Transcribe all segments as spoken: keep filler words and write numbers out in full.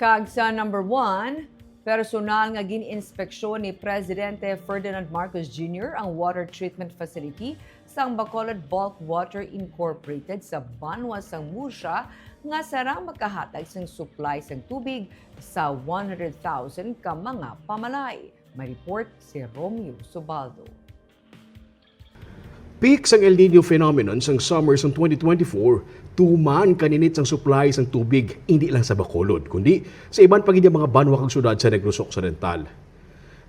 Kag sa number one, personal nga gin-inspeksyon ni Presidente Ferdinand Marcos Junior ang water treatment facility sang Bacolod Bulk Water Incorporated sa banwa sang Murcia nga sarang makahatag sang supply sang tubig sa one hundred thousand ka mga pamalay. May report si Romeo Subaldo. Peak sang El Niño phenomenon sang summer sang twenty twenty-four, tuman kaninit sang supply sang tubig, hindi lang sa Bacolod, kundi sa iban pa gid nga mga banwa kag syudad sa Negros Occidental.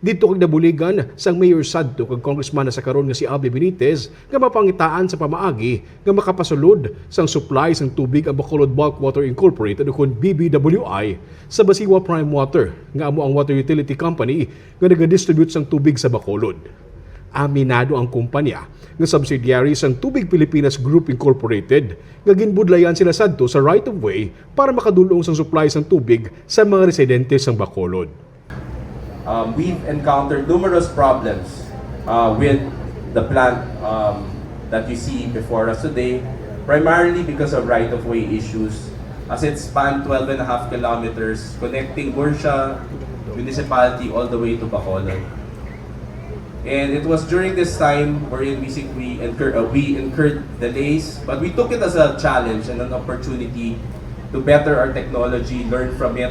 Didto kag nabuligan sang mayor sadto kag congressman na sa karon nga si Abby Benitez nga mapangitaan sa pamaagi nga makapasulod sang supply sang tubig ang Bacolod Bulk Water Incorporated, ukon B B W I, sa Basiwa Prime Water, nga amo ang water utility company nga nagadistribute sang tubig sa Bacolod. Aminado ang kumpanya nga subsidiary sang Tubig Pilipinas Group Incorporated nga ginbudlayan sila sadto sa right of way para makadul-ong sang supply sang tubig sa mga residente sang Bacolod. Um, we've encountered numerous problems uh, with the plant um, that you see before us today, primarily because of right-of-way issues, as it spanned twelve and a half kilometers connecting Murcia Municipality all the way to Bacolod. And it was during this time wherein we, we, incur, uh, we incurred delays, but we took it as a challenge and an opportunity to better our technology, learn from it.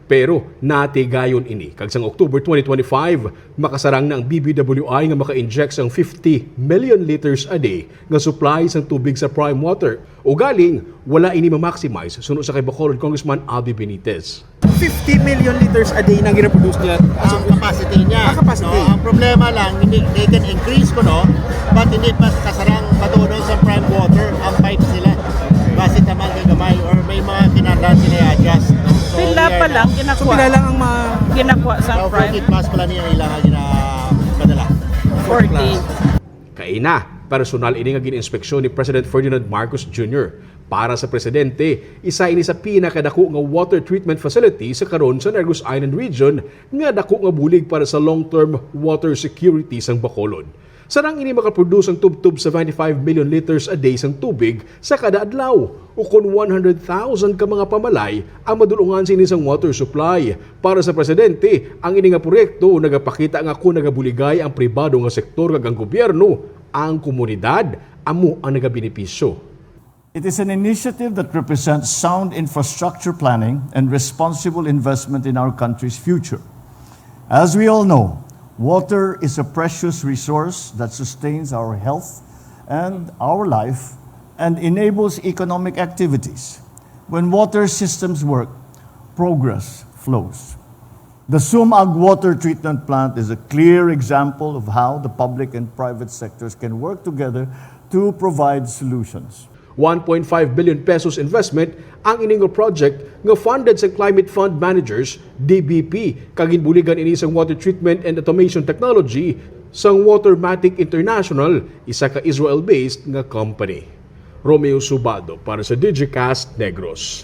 Pero natigayon ini, kag sang October twenty twenty-five, makasarang na ang B B W I nga maka-inject sang fifty million liters a day nga supply sang tubig sa Prime Water. Ugaling, wala ini ma-maximize, suno sa kay Bacolod Congressman Abby Benitez. Fifty million liters a day nang ginaproduce nila. Ang capacity niya. Ang capacity. No? Ang problema lang, hindi, they can increase ko, no? But hindi pa kasarang matunon sa Prime Water ang pipes nila. Basi taman kay gamay or may mga kinahanglan sila i-adjust. No? So, Pila pa lang, ginakuha. So, pila lang ang mga ginakuha sa Prime? Forty plus pala niya ilang ginapadala. Forty. Kaina, personal ini nga gin-inspeksyon ni President Ferdinand Marcos Junior Para sa presidente, isa ini sa pinakadako nga water treatment facility sa karon sa Negros Island Region nga dako nga bulig para sa long-term water security sang Bacolod. Sarang ini makaproduce ang tubtob sa twenty-five million liters a day sang tubig sa kada adlaw, ukon one hundred thousand ka mga pamalay ang madulungan sini sang water supply. Para sa presidente, ang ini nga proyekto nagapakita nga kon nagabuligay ang pribado nga sektor kag ang gobyerno, ang komunidad amo ang nagabenepisyo. It is an initiative that represents sound infrastructure planning and responsible investment in our country's future. As we all know, water is a precious resource that sustains our health and our life and enables economic activities. When water systems work, progress flows. The Sumag Water Treatment Plant is a clear example of how the public and private sectors can work together to provide solutions. One point five billion pesos investment ang ini nga project nga funded sa Climate Fund Managers, D B P, kag ginbuligan ini sang water treatment and automation technology sang Watermatic International, isa ka Israel-based nga company. Romeo Subado para sa Digicast Negros.